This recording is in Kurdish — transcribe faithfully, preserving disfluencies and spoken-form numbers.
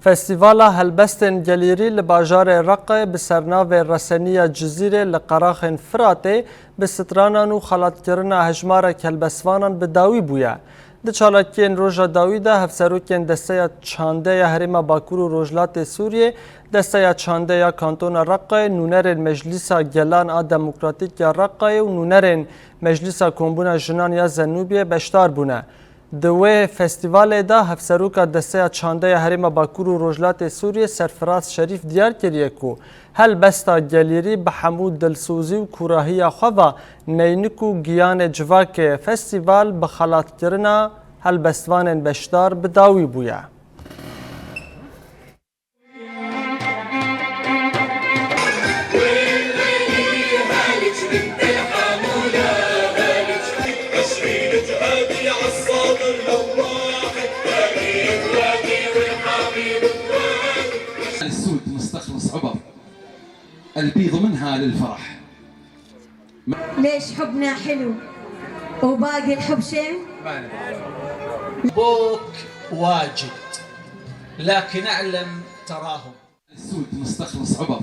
Festîvala Helbestên Gelîrî li bajarê Reqayê bi sernavê Reseniya Cizîrê li qeraxên Firatê bi stranan û xelatkirina hejmarek helbestvanan bi dawî bûye. Di çalakiyên roja dawî de hevserokên Desteya Çande ya Herêma Bakur û Rojhilatê Sûriyê, Desteya Çande ya Kantona Reqayê, nûnerên Meclîsa Gelan a Demokratîk ya Reqayê û nûnerên Meclîsa Kombûna Jinan ya Zenûbiyê beşdar bûne. Di wê festîvalê de Hevseroka Desteya Çande ya Herêma Bakur û Rojhilatê Sûriyê Serfiraz Şerîf diyar kiriye ku helbesta Gelîrî bi hemû dilsozî û kûrahiya xwe ve neynik û giyanê civakê ye. Festîval bi xelatkirina helbestvanên beşdar bi dawî bûye. السود مستخلص عبر، البيض منها للفرح. ليش حبنا حلو وباقي الحب شين؟ بوك واجد، لكن اعلم تراهم. السود مستخلص عبر،